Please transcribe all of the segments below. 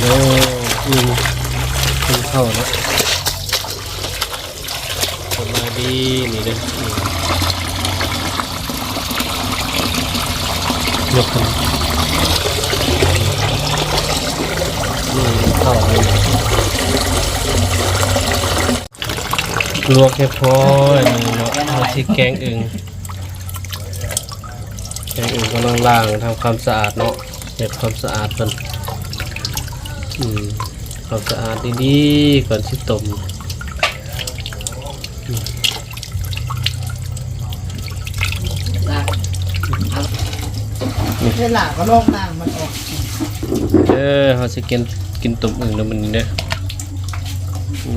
ເດີ ອື່ນ ອື່ນເຂົ້າເນາະ. ສະບາຍດີ ນີ້ເດີ ຍົກຂຶ້ນ ນີ້ເຂົ້າ ລວກຮຽບຮ້ອຍ ນີ້ເນາະ ເຮົາຊິແກງອຶ່ງ ແກງອຶ່ງກຳລັງລ້າງ ທຳຄວາມສະອາດເນາະ ເຮັດຄວາມສະອາດເພິ່ນ ອືມ ຄວາມສະອາດດີໆ ກ່ອນຊິຕົ້ມ ອືມ ເວລາກໍລອກລ້າງມັນອອກ ເອີ ເຮົາຊິກິນ ກິນຕົ້ມອຶ່ງນຳມື້ນີ້ເດີ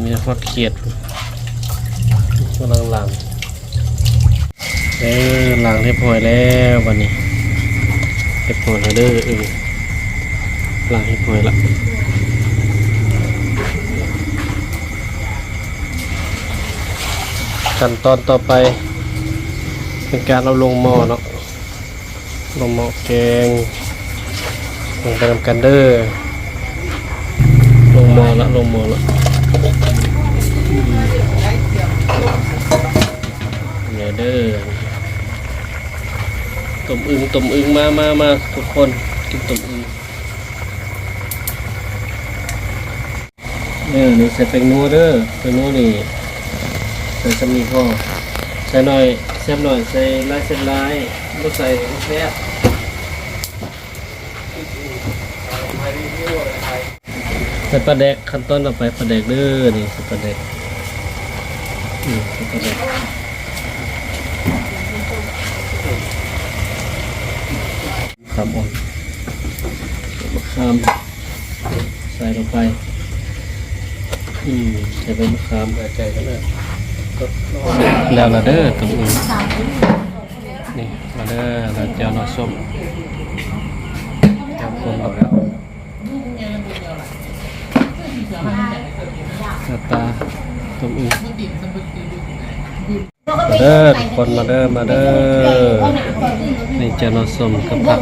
ມີຮອດຂຽດ ກຳລັງລ້າງ ເອີ ລ້າງຮຽບຮ້ອຍແລ້ວ ບັດນີ້ຮຽບຮ້ອຍແລ້ວເດີ ເອີ ລ້າງຮຽບຮ້ອຍລະ. ຂັ້ນຕອນຕໍ່ໄປເປັນການເອົາລົງໝໍ້ເນາະ ລົງໝໍ້ແກງ ລົງໄປນຳກັນເດີ ລົງໝໍ້ລະ ລົງໝໍ້ລະ ເດີ ຕົ້ມອຶ່ງ ຕົ້ມອຶ່ງ ມາ ມາ ມາ ທຸກຄົນ ກິນຕົ້ມອຶ່ງ. ເອີ ນີ້ໃສ່ແປ້ງນົວເດີ ແປ້ງນົວນີ້ໃສ່ສ່ຳນີ້ພໍ ໃສ່ໜ້ອຍແຊບໜ້ອຍ ໃສ່ຫຼາຍແຊບຫຼາຍ ບໍ່ໃສ່ບໍ່ແຊບ. ໃສ່ປາແດກ ຂັ້ນຕອນຕໍ່ໄປປາແດກເດີ ນີ້ໃສ່ປາແດກ ນີ້ໃສ່ປາແດກ. ຂາມອ່ອນ ຂາມໃສ່ລົງໄປ ອືມ ໃສ່ໃບມະຂາມ ໃສ່ໃຈກັນເດີ ແລ້ວລະເດີ ຕົ້ມອຶ່ງ ນີ້ ມາເດີ ລາວແຈ່ວໜໍ່ສົ້ມ ແຈ່ວຄົນ ໜ້າຕາຕົ້ມອຶ່ງ. ມາເດີທຸກຄົນ ມາເດີ ມາເດີ ນີ້ແຈ່ວໜໍ່ສົ້ມກັບຜັກ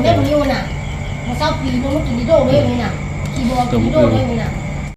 ຕົ້ມອຶ່ງ.